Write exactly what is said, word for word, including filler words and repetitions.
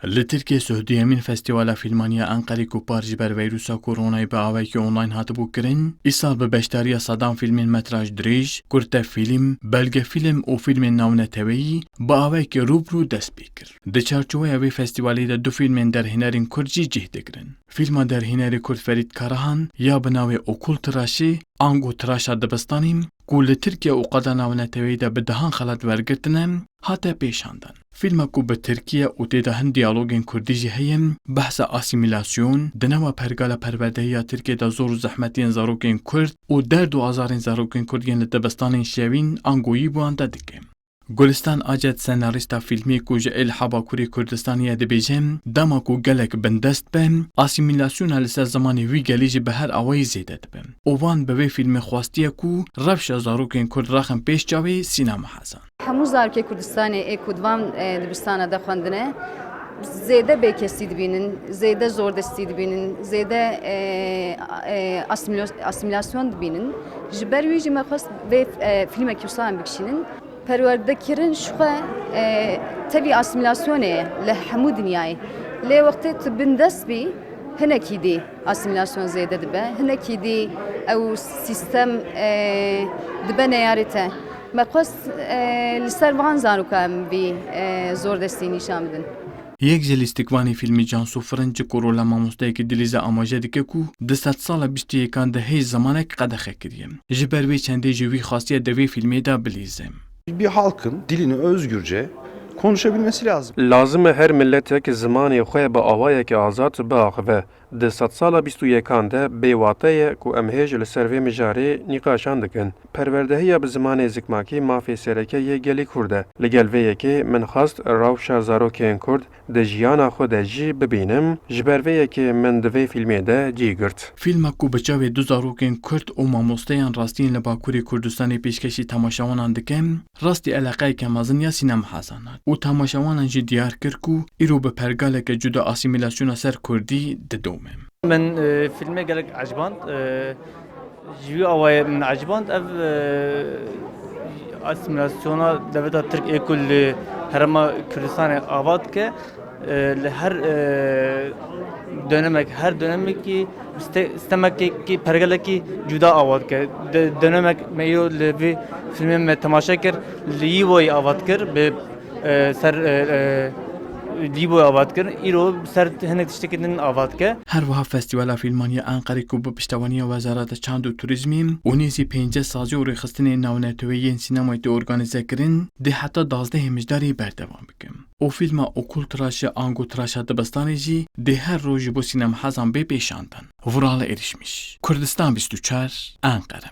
Li Tirkiyê sih û duyemîn Festîvala Fîlman ya Enqerê ku par ji ber vîrusa koronayê bi awayekî online hatibû kirin, îsal bi beşdariya sedan fîlmên metraj dirêj, kurte fîlm, belgefîlm û fîlmên navneteweyî bi awayekî rû bi rû dest pê kir. Di çarçoweya vê festîvalê de du fîlmên derhênerên kurd jî cih digirin. Fîlma derhênerê kurd Ferîd Karahan ya bi navê Okul Tıraşı, ango Tiraşa Dibistanê, ku li Tirkiye û qada navneteweyî de bi dehan xelat wergirtine, hate pêşandin. Fîlma ku bi tirkî ye û tê de hin diyalogên kurdî jî heye, behsa asîmîlasyon, di nava pergala perwerdehî ya Tirkiyê de zor û zehmetiyên zarokên kurd û derd û azarên zarokên kurd yên li dibistanên şewîn angoyî bi wan de dike. Gulistan Acet, senarîsta fîlmê ku ji Êliha Bakurê Kurdistanê ye, dibêje, dema ku gelek bindest be, asîmîlasyona li ser zimanê wî gelî jî bi her awayî zêde dibe. Û van bi vê fîlmê xwestiye ku rewşa zarokên kurd rexin pêş çavê Sîna Mehezan. Hemû zarokê Kurdistanê ê ku di van, e, dibistana de xwendine, zêde bêkesî dibînin, zêde zordestî dibînin, zêde, e, e, asîmîlo-, asîmîlasyon dibînin. Ji ber wî jî me xwest vê, e, fîlmekî wisa em bikişînin. Perwerdekirin ji xwe, e, tevî asîmîlasyonê ye li hemû dinyayê. Lê wextê tu bindest bî, hinekî dî asîmîlasyon zêde dibe. Hinekî dî ew sîstem, e, dibe neyarê te. Me xwest, e, li ser van zaroka em vî, e, zordestî nîşan bidin. Yek ji lîstikvanê fîlmê Cansu Firinci ku rola mamosteyekî dilîze amaje dike ku di sedsala bîst û yekan de hê zimanek qedexe kiriye. Ji ber vê çendê jî wî xwastiye di vê fîlmê de bilîze. Bir halkın dilini özgürce konuşabilmesi lazım. Lazim e her miletek zimanê xwe bi awayekî azad biaxive. Di sedsala bîst û yekan de bêwate ye ku em hêj li ser vê mijarê nîqaşan dikin. Perwerdehiya bi zimanê zikmakî mafê sereke yê gelî kurd e. Li gel vê yekê min xwest rewşa zarokên kurd di jiyana xwe de jî bibînim, ji ber vê yekê min di vê fîlmê de cî girt. Fîlma ku bi çavê du zarokên kurd û mamosteyan rastiyên li Bakurê Kurdistanê pêşkêşî temaşewanan dike, rastî eleqeyeke mezin ya Sîna Mehezan hat û temaşewanan jî diyar kir ku îro bi pergaleke cuda asîmîlasyona ser kurdî didome. Min, e, fîlmê gelek eciband. E, ji wî awayê min eciband ev, e, asîmîlasyona devleta Tirk ê ku li Herêma Kurdistanê ava dike, e, li her, e, dönemek, her dönemekî ste-, stemekekî, pergelekî cuda ava dike. De-, dönemek me îro li vî fîlmê me temaşe kir, li Yîboyî ava dikir, bi, e, ser, e, e, Yîboyî ava dikir, îro ser hinek tiştekî din ava dike. Her wiha Festîvala Fîlman ya Enqerê ku bi piştevaniya Wezareta Çand û Turîzmê û nêzî pêncî sazî û rêxistinên navneteweyî yên sînemayê tê organîze kirin, dê heta duwazdehê Mijdarê berdewam bike. Û fîlma Okul Tıraşı ango Tiraşa Dibistanê jî dê her roj ji bo Sîna Mehezan bê pêşandin. Vural Erişmiş, Kurdistan bîst û çar, Enqere.